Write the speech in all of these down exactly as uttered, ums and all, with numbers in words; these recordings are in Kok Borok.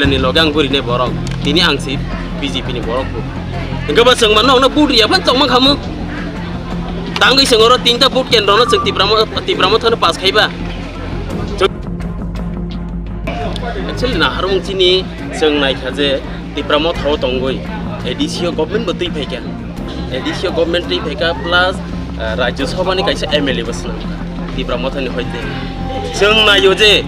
ni loge ang gurinai borok. Tini ang si B J P ni borok bo. Hingke ba chwng mano ang no vote riya phan chongma khamu. Tangwi chwng oro tinta vote kendro no chwng Tipra mo-, Tipra Motha no pass khaiba. Actually naharmung chini chwng naikha je Tipra Motha o tongwi A D C o government bo twi phaikha. A D C o government twi phaikha plus, ah, Rajya Sabha ni kaisa M L A bo swnamkha Tipra Motha ni hoite. Chwng naio je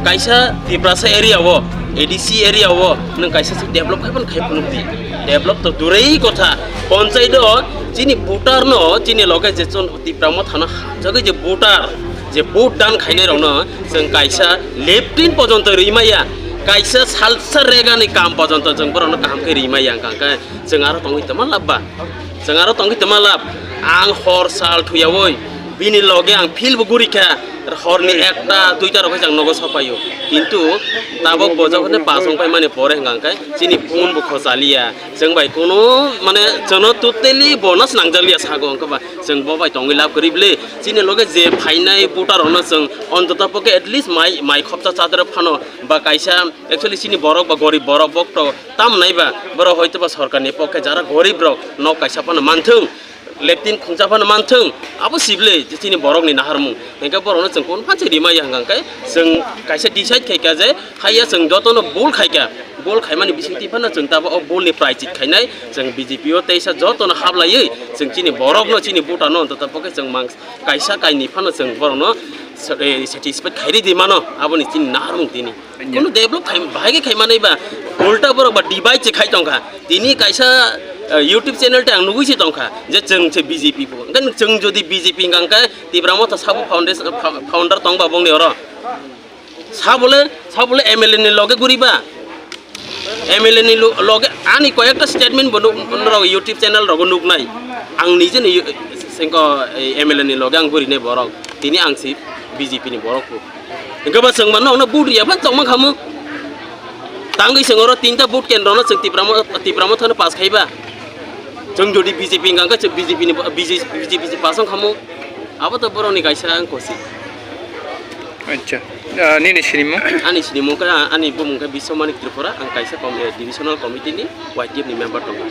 kaisa Tiprasa area o, A D C area o nwng kaisa se develop khai phano khai phunukdi. Develop to durei kotha, ponchayat o chini voter no chini loge je chon Tipra Motha no hamjagwi je voter, je vote dan khainai rokno chwng kaisa leptin pojonto rimaya, kaisa salsa regani kam pojonto chwng borokno kaham khe rimaya, hwnkha khe chwng aro tongwi tongma labba, chwng aro tongwi tongma lab. Ang hor sal thuyawi bini loge ang field bo gurikha, horni ekta duita rok khe chwng nogo sopaio, kintu tabok bojok hwnwi pass wng paimani pore hwnkha khe chini phone bo khochaliya, chwng bai kuno mane chwngno totally bono swnangjakliya sago, hwnkhe ba chwng bo bai tongwi lab kwrwi bwle. Chini loge je phainai voter rokno chwng ontotopokhe at least mai, mai khopsa chadra phano ba kaisa actually chini borok ba gorib borok bokto tam naiba borok hoito ba sorkarni pokhe jara gorib rok nok kaisa phano manthung, leptin khungsa phano manthung, abo sibwle je chini borokni naharmung. Hingke borokno chwng kun phansi rimaya hwnkha khe chwng kaisa decide khaikha je haiya chwng jotono bul khaikha, bul khaimani bisingtwi phano chwng tabok o bulni praichit khainai chwng B J P o teisa jotono hablaiwi chwng chini borokno chini voter no ontotopokhe chwng mang kaisa kainwi phano chwng borokno sa-, eh, satisfied khairwi di mano, aboni chini naharmung tini. Ya. Kuno develop khai, bahai khe khai manwi ba, ulta borok ba divide se khai tongkha. Tini kaisa, eh, YouTube channel te ang nugwi se tongkha je chwng se B J P bo. Hwnkhe chwng jodi B J P hwnkha khe Tipra Motha sabo foundation, fou-, founder tongba bongni oro. Sabole, sabole M L A ni loge guriba. M L A ni lo-, loge ani koyekta statement bo nuk-, norok YouTube channel rogo nuknai. Ang nije ni sengko, eh, M L A ni loge ang gurinai borok. Tini ang si B J P ni borok bo. Hingke ba chwng mano ang no vote riya phan chongma khamu. Tangwi chwng oro tinta vote kendro no chwng Tipra Mo-, Tipra Motha no pass khaiba. Chwng jodi B J P hwnkha khe chwng B J P ni bo-, B J P, B J P se pass wng khamu. Abo to borok ni kaisa ang kosi. Acha. Ah, nini sinimung? Ani sinimung khe, ani bumung khe Biswamanik Tripura, ang kaisa com-, eh, divisional committee ni Y T F ni member tongo.